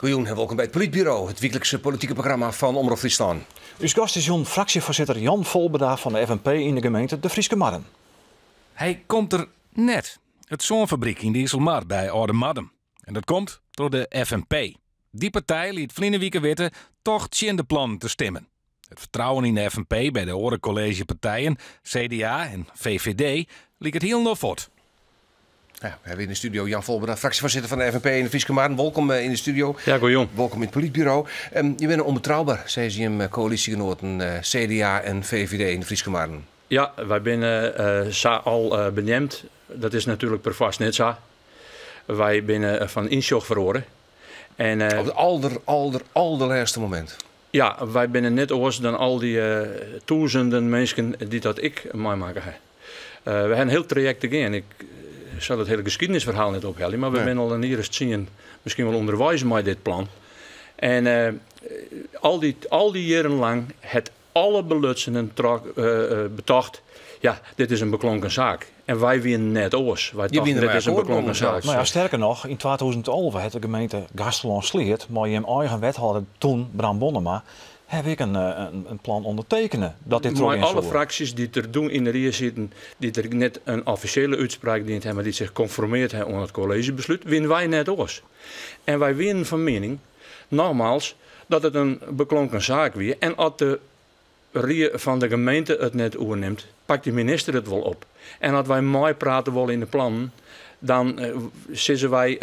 Goejûn en wolkom by it Polytburo, it wyklikse politike programma fan Omrop Fryslân. Us gast is jûn fraksjefoarsitter Jan Volbeda fan de FNP yn de gemeente De Fryske Marren. Hy komt der net. It sânfabryk yn de Iselmar by Aldemardum. En dat komt troch de FNP. Dy partij liet ferline wike witte toch tsjin de plannen te stimmen. It fertrouwen yn de FNP by de oare kolleezjepartijen, CDA en VVD, liket hielendal fuort. Ja, we hawwe yn de studio Jan Volbeda, fraksjefoarsitter fan de FNP yn de Fryske Marren. Wolkom yn de studio. Ja, goejûn. Wolkom yn it Polytburo. Je binne ûnbetrouber, sizze jim koälysjegenoaten CDA en VVD yn de Fryske Marren. Ja, wy binne sa al beneamd. Dat is natuerlik perfoarst net sa. Wy binne fan ynsjoch feroare. En, Op it alder, alder, alderlêste momint. Ja, wy binne net oars dan al dy tûzenden minsken dy't dat ek meimakke ha. We ha in hiel trajekt te gean. Ik sil it hiele geskiednisferhaal net ophelje, mar we binne al in jier as 10 miskien wol ûnderweis mei dit plan. En al dy, al dy jierren lang het alle belutsenen betocht, ja, dit is in beklonken saak. En wy wienen net oars. Wy tochten, dit is in beklonken saak. No ja, sterker noch, yn 2011 hat de gemeente Gaasterlân-Sleat mei jim eigen wethâlder toen, Bram Bonnema, haw ik in plan ûndertekene dat dit trochgean Mei alle soe. fraksjes dy't der doe yn de rie sieten, dy't der net in offisjele útspraak dien ha, mar dy't sich konformeard ha oan it kolleezjebeslút, wienen wy net oars. En wy wienen fan miening, nogmaals, dat it in beklonken saak wie en as de rie fan de gemeente it net oernimt, pakt de minister it wol op. En as wy meiprate wolle yn de plannen, dan sizze wy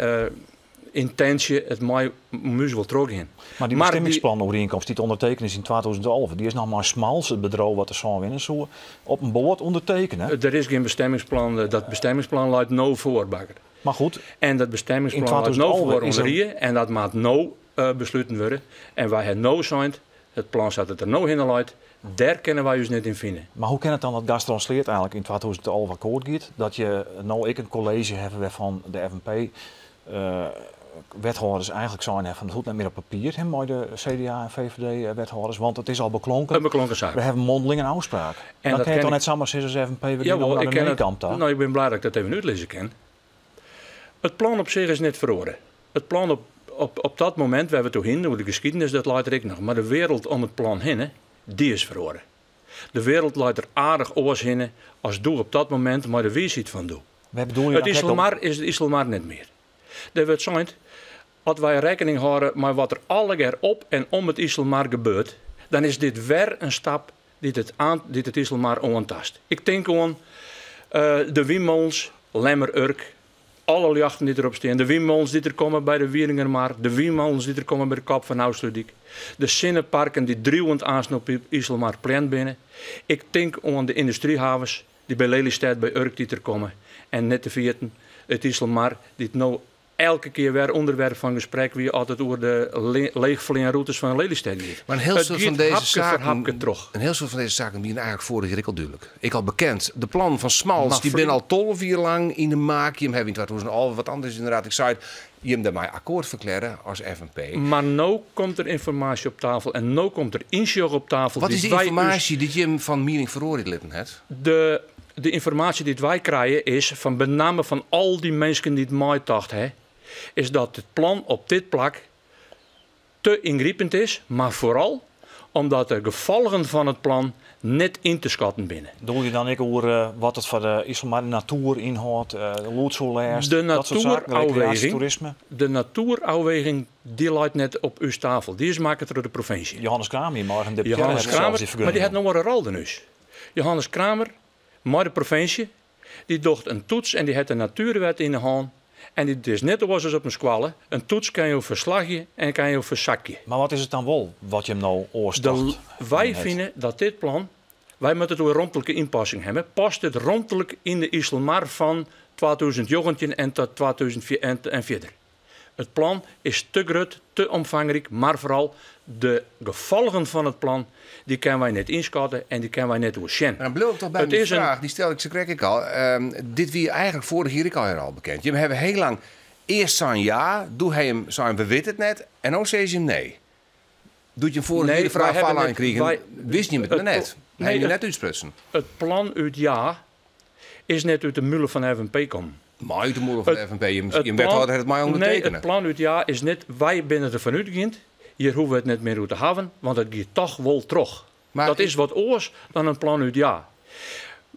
yntinsje, it mei ús wol trochgean. Mar dy bestimmingsplanoerienkomst dy't ûndertekene is yn 2011, dy is noch mei Smals, it bedriuw wat de sân winne soe, op in boat ûndertekene. Der is gjin bestemmingsplan, dat bestemmingsplan leit no foar, Bakker. Mar goed, En dat bestemmingsplan leit no foar oan de rie en dat moat no besluten wurde. En wy ha no sein, it plan sa't it der no hinne leit, dêr kinne wy ús net yn fine. Mar hoe kin it dan dat Gaasterlân-Sleat eigenlik yn 2011 akkoart giet, dat je no ek in kolleezje hawwe wêrfan de FNP wethâlders eigenlik sein hawwe fan it hoecht net mear op papier hè, mei de CDA en VVD wethâlders, want it is al beklonken. In beklonken saak. We hawwe mondeling in ôfspraak. En dan dat kin je kin toch ik net samar sizze as FNP we gean Jawol, no nei ik de kin it. nee-kant ta. No, ik bin blij dat ik dat even útlizze kin. It plan op sich is net feroare. It plan op, op, op dat momint wêr't we it oer hienen, oer de geskiednis, dat leit der ek noch. Mar de wereld om it plan hinne, dy is feroare. De wereld leit der aardich oars hinne as doe op dat momint mei de wiisheid fan doe. Wêr bedoel je It dan krekt op? Iselmar is it Iselmar net mear. Der wurdt sein, as wy rekkening hâlde mei wat der allegear op en om it Iselmar gebeurt, dan is dit wer in stap dy't it, dy't it Iselmar oantast. Ik tink oan de wynmolens Lemmer-Urk, alle ljochten dy't derop stean, de wynmolens dy't der komme by de Wieringermar, de wynmolens dy't der komme by de kop fan Ofslútdyk, de sinneparken dy't driuwend aansten op Iselmar pland binne. Ik tink oan de yndustryhavens dy't by Lelystêd, by Urk dy't der komme. En net te ferjitten it Iselmar dy't no elke kear wer ûnderwerp fan gesprek wie as it oer de leechfleanrûtes fan Lelystêd giet. Mar in hiel It soad fan giet dizze hapke foar saken, hapke troch. in hiel soad fan dizze saken wiene eigenlik foarich jier ek al dúdlik. Ek al bekend. De plannen fan Smals Mar dy binne al 12 jier lang yn de maak. Jim hawwe yn 2011, wat anders inderdaad, ik sei it, jim dêrmei akkoart ferklearre as FNP. Mar no komt der ynformaasje op tafel en no komt der ynsjoch op tafel Wat is dy't de wy ús ynformaasje dy't jim fan miening feroarje litten hat? De, de ynformaasje dy't wy krije is fan benammen fan al dy minsken dy't meitocht ha, is dat it plan op dit plak te yngripend is, mar foaral omdat de gefolgen fan it plan net yn te skatten binne. Bedoel je dan ek oer wat it foar de Iselmar natoer ynhâldt, de lûdsoerlêst, De dat soart saken, natoerôfweging, rekreaasjetoerisme? de natoerôfweging dy leit net op ús tafel. Dy is makke troch de provinsje. Johannes Kramer, jim eigen deputearre, Johannes hat sels Kramer, dy mar dy fergunning hat jûn. no in rol dan ús. Johannes Kramer mei de provinsje, dy docht in toets en dy hat de natuerwet yn de hân. En it is net oars as op in skoalle. In toets kin jo ferslagje en kin jo fersakje. Mar wat is it dan wol wat jim no oars tocht Wy hat? fine dat dit plan, wy moatte it oer romtlike ynpassing hawwe, past it romtlik yn de Iselmar fan 2019 en tot 2004 en fierder. It plan is te grut, te omfangryk, mar foaral de gefolgen fan it plan, dy kinne wy net ynskatte en dy kinne wy net oersjen. Mar dan bliuw ik toch by It myn is in fraach, dy stelde ik sakrekt ek al. Dit wie eigenlik foarich jier ek al bekend. Jim hawwe hiel lang earst sein ja, doe ha jim sein we witte it net en no sizze jim nee. Doe't jim foarich Nee, jier de wy fraach hawwe foarlein net, krigen, wy, wisten jim it it, noch net. Ha nee, jim it, net útsprutsen. it plan út ja is net út de mûle fan FNP kommen. Mei út de mûle fan de FNP, jim wethâlder hat it mei ûndertekene. Nee, it plan út ja is net, wy binne derfan útgiend, hjir hoege we it net mear oer te hawwen, want it giet toch wol troch. Dat is wat oars dan in plan út ja.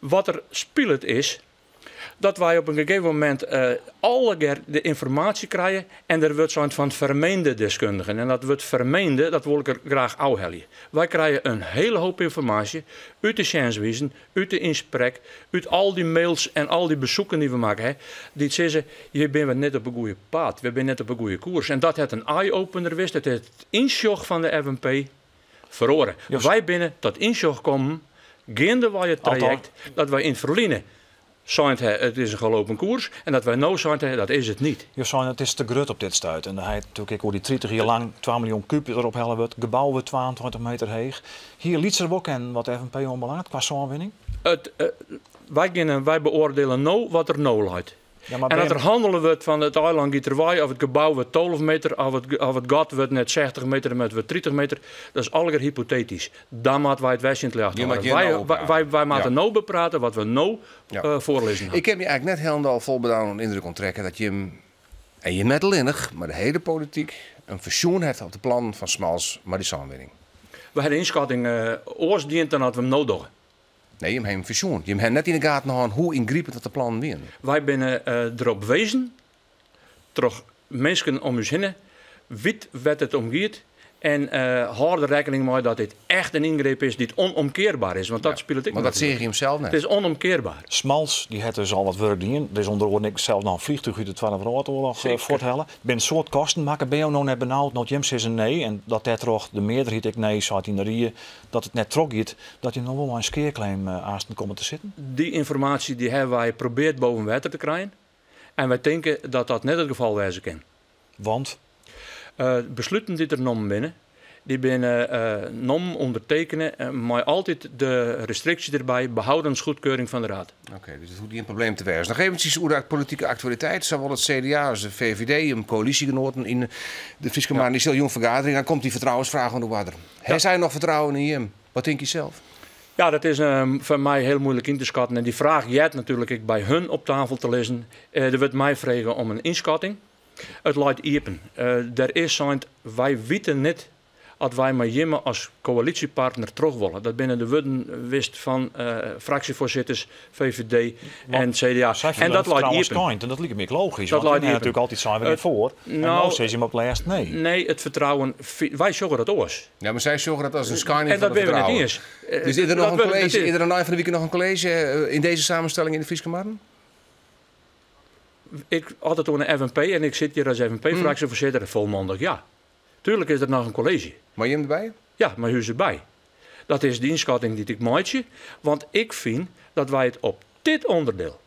Wat der spilet is dat wy op in gegeven momint allegear de ynformaasje krije en der wurdt sein fan fermeende deskundigen. En dat wurd fermeende, dat wol ik der graach ôfhelje. Wy krije in hele hoop ynformaasje út de sjenswizen, út de ynsprek, út al dy mails en al dy besoeken dy't we makke ha, dy't sizze, hjir binne we net op 'e goede paad, we binne net op 'e goede koers. En dat hat in eye-opener west, it hat it ynsjoch fan de FNP feroare. Wy binne tot ynsjoch kommen, geandewei it trajekt, dat wy yn it ferline sein ha, it is in gelopen koers, en dat wy no sein ha, dat is it niet. Jo seinen it is te grut op dit stuit en dan ha je it natuerlik ek oer dy 30 jier lang 2 miljoen kúb dy't der ophelle wurdt, gebou wurdt 22 meter heech. Hie lytser wol kinnen wat de FNP oanbelanget kwa sânwinning? It, wy geane, wy beoardiele no wat der no leit. Ja, mar En as der hannele wurdt fan it eilân giet derwei, of it gebou wurdt 12 meter, of it, of it gat wurdt net 60 meter, mar it wurdt 30 meter, dat is allegear hypotetysk. Dan moatte wy it wer tsjin it ljocht Je hâlde. moat hjir Wy, no wy, wy, wy moatte Ja. no beprate wat we no Ja. foarlizzen Ik hawwe. kin my eigentlik net hielendal folbedaun oan yndruk ûnttrekke dat jim, en jim net allinnich, mar de hiele polityk, in fersjoen hat op de plannen fan Smals mei dy sânwinning. We ha de ynskatting oars dien dan dat we 'm no dogge. Nee, jim ha him fersjoen. Jim ha net yn 'e gaten hân hoe yngripend dat de plannen wienen. Wy binne derop wezen troch minsken om ús hinne, wit wêr't it om giet en hâld der rekkening mei dat dit echt in yngreep is dy't onomkearber is, want dat spilet ek Want dat natuerlik. seach jim sels net. It is onomkearber. Smals dy hat dus al wat wurk dien. Der is ûnder oaren ek sels noch in vliegtuig út de Twadde Wrâldoarloch fuorthelle. Der binne in soad kosten makke. Binne jo no net benaud no't jim sizze nee en dat dêrtroch de mearderheid ek nee seit yn de rie dat it net trochgiet, dat jim no wol mei in skeaclaim aansten komme te sitten? Dy ynformaasje dy hawwe wy probeard boven wetter te krijen en wy tinke dat dat net it gefal wêze kin. Want? Besluten dy't der nommen binne, dy binne nommen, ûndertekene, mei altyd de restriksje derby, behoudens goedkeuring fan de raad. Oké, dus dat hoecht gjin probleem te wêzen. Noch eventsjes oer de politike aktualiteit. Sawol it CDA as de VVD, jim koälysjegenoaten yn de Fryske Marren, dy sille jûn fergaderje. Dan komt dy fertrouwensfraach oan de oarder. Ha sy noch fertrouwen yn jim? Wat tinke je sels? Ja, dat is foar my hiel muoilik yn te skatten. En dy fraach heart natuerlik ek by hun op tafel te lizzen. Der wurdt my frege om in ynskatting. It leit iepen. Der is sein, wy witte net at wy mei jimme as koälysjepartner troch wolle. Dat binne de wurden wist fan fraksjefoarsitters VVD en CDA. Sy En fiele dat it leit fertrouwen iepen. skeind en dat liket my ek logysk, Dat want leit jim ha iepen. natuerlik altyd sein we gean foar en no sizze jim op it lêst nee. Nee, it fertrouwen, wy sjogge dat oars. Ja, mar sy sjogge dat as in skeining En fan dat it binne we net fertrouwen. iens. Dus is der noch Dat in wurdt net kolleezje, eens. is der ein fan de wike noch in kolleezje yn dizze samenstelling yn de Fryske Marren? Ik altyd oan de FNP en ik sit hjir as FNP-fraksjefoarsitter, folmondich ja. Tuerlik is der noch in kolleezje. Mei jim derby? Ja, mei ús derby. Dat is de ynskatting dy't ik meitsje, want ik fyn dat wy it op dit onderdeel,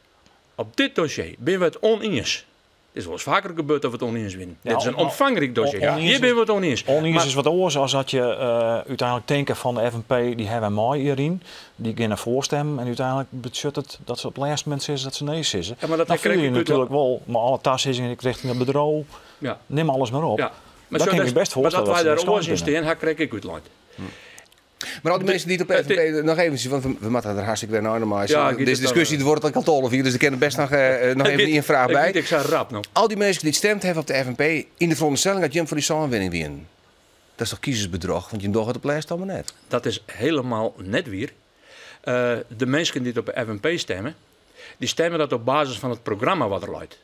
op dit dossier, binne we it ûniens. It is wolris faker gebeurd dat we it ûniens wienen. Ja, Dit is in omfangryk dossier. Hjir binne we it ûniens. Ûniens Mar is wat oars as dat je úteinlik tinke fan de FNP, dy hawwe wy mei hjiryn, dy geane foarstimmen en úteinlik betsjut it dat se op it lêste momint sizze dat se nee sizze. Ja, mar dat Dan ha ik fiele je krekt út natuerlik wol, mei alle tasizzingen ek richting it bedriuw, Ja. nim alles mar op. Ja. Maar Dat zo kin ik dat my best maar dat foarstelle dat wy se dêr der oars yn skeind binne. stean, ha ik krekt ek útlein. Mar al dy minsken dy't op Het FNP, noch eventsjes, want we moatte der hartstikke wer nei normaal. Ja, giet Dizze it dan, diskusje duorret al 12 jier, dus der kin der best noch even ien fraach It by. giet ek sa rap no. Al dy minsken dy't stimd hawwe op de FNP yn de feronderstelling dat jim foar dy sânwinning wienen. Dat is toch kiezersbedroch, want jim dogge it op lêst allemaal net. Dat is helemaal net wier. De minsken dy't op de FNP stimme, dy stimme dat op basis fan it programma wat der leit.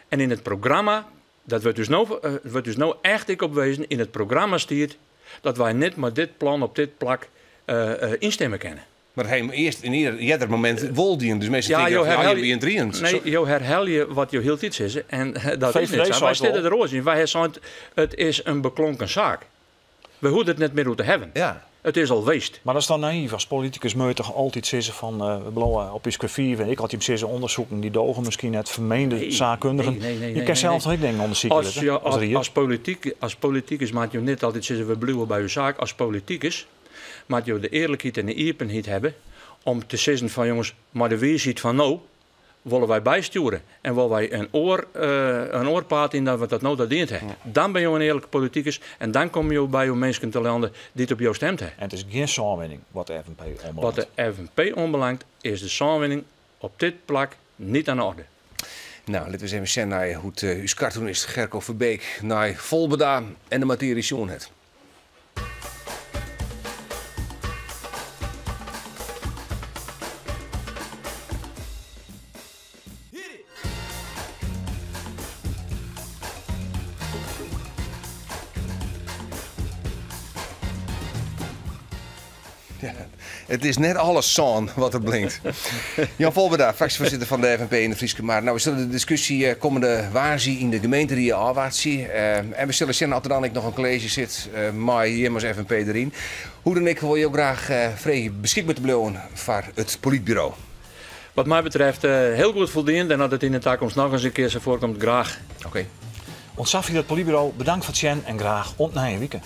En yn it programma, dat wurdt ús no, wurdt ús no echt ek op wezen, yn it programma stiet dat wy net mei dit plan op dit plak ynstimme kinne. Mar ha jim earst yn earder momint wol dien, dus minsken Ja, tinke jo fan, ja, herhelje jim wienen triens. Nee, jo herhelje wat jo hieltyd sizze en dat is VVD net sa. seit Wy sitte wol. der oars yn. Wy ha sein, it is in beklonken saak. We hoege it net mear oer te hawwen. Ja. It is al weest. Mar dat is dan nayf. As politikus moatte je toch altyd sizze fan, we bliuwe op ús kwarfier. En ek as jim sizze onderzoeken dy doge miskien net, fermeende Nee, saakkundigen. nee, nee, nee, Je nee, kin nee, sels nee. toch ek dingen ûndersykje As litte, je, as ried? as politiek, as politikus moat jo net altyd sizze we bliuwe by ús saak. As politikus moat jo de earlikheid en de iepenheid hawwe om te sizzen fan jonges, mei de wiisheid fan no wolle wy bystjoere en wolle wy in oar paad yn dan wat dat no dat dient ha. Dan binne jo in earlike politikus en dan komme jo by jo minsken te lande dy't op jo stemd ha. En it is gjin sânwinning wat de FNP oanbelanget. Wat de FNP oanbelanget is de sânwinning op dit plak niet aan de orde. No, litte we ris even sjen nei hoe't ús cartoonist Gerco Verbeek nei Volbeda en de matearje sjoen hat. It is net alles sân wat der blinkt. Jan Volbeda, fraksjefoarsitter fan de FNP yn de Fryske Marren. No, we sille de diskusje eh, kommende woansdei yn de gemeenterie ôfwachtsje. Eh, en we sille sjen oft der dan ek noch in kolleezje sit eh, mei jim as FNP deryn. Hoe dan ek wol jo graach freegje beskikber te bliuwen foar it Polytburo. Wat my betreft hiel goed foldien en as it yn de takomst noch ris in kear sa foarkomt, graach. Oké. Oant safier it Polytburo, bedankt foar it sjen en graach oant nije wike.